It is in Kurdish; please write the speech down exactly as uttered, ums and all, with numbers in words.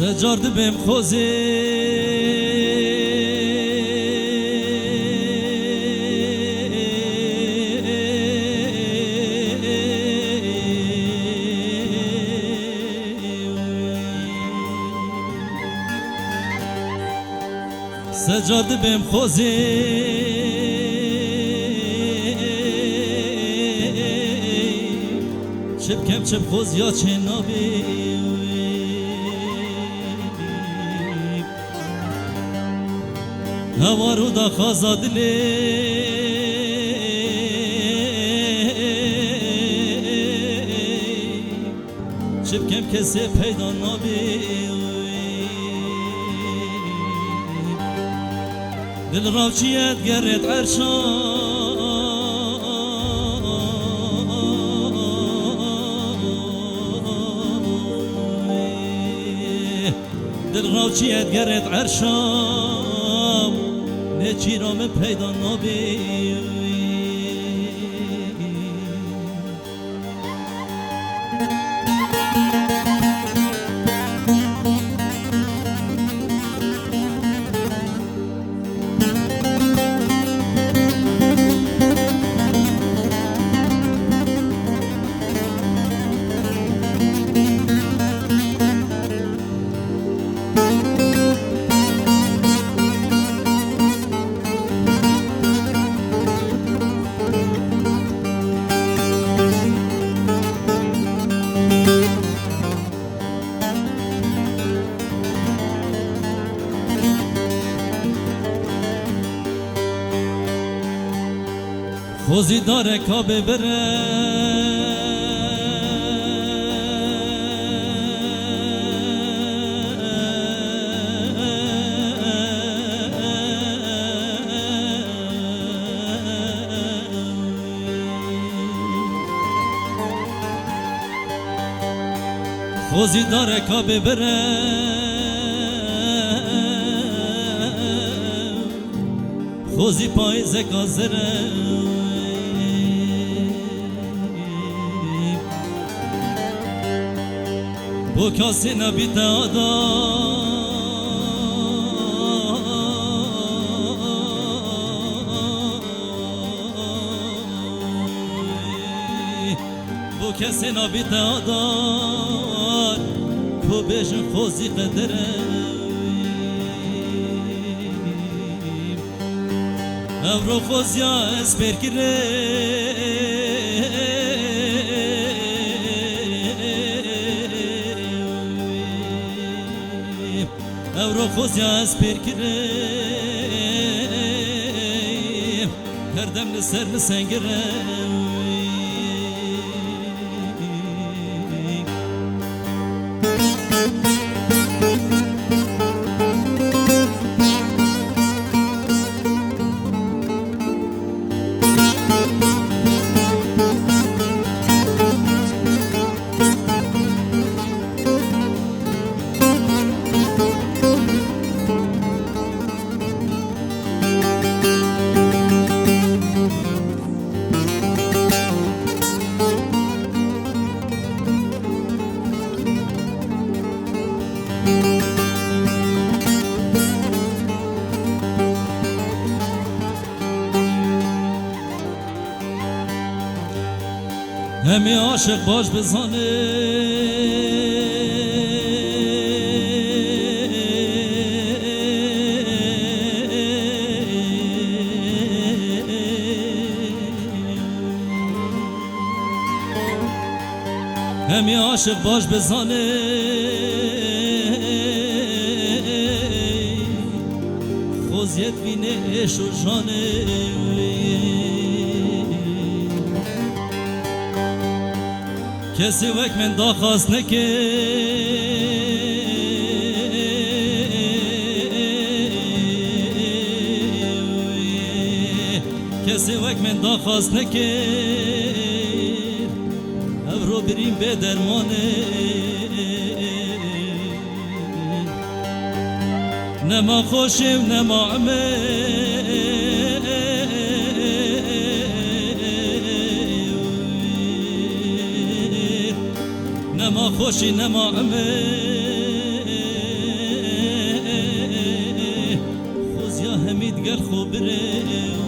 Car dibêm xozê. Secar dibêm xozê. Çi bikem, çi bi xoziya çê nabê. Hewa rû da xaza dilê. Çi bikem, kesê peyda nabê. Dil rawçiyet gerêt erşa. Dil rawçiyet gerêt erşa. Nêçîra min peyda nabê. Xozî dareka bê bire. Xozî dareka bê bire. Xozî payîzeka zere. Bo kasê nabîte ada. Bo kesê nabîte adar, ku bêjin xozî qedir e. Ewro xoziya ez pêr kirê. Ewro xoziya ez pêr kirê. Her dem li ser li sengir e. Hemî aşiq baş bizane. Hemî aşiq baş bizane. Xoziyet vînê êş û janê. Kesê wek min daxwaz neke. Kesê wek min daxwaz neke. Ewro birîn bê derman e. Nema xweşê û nema emir. Nema xweşî, nema emir. Birê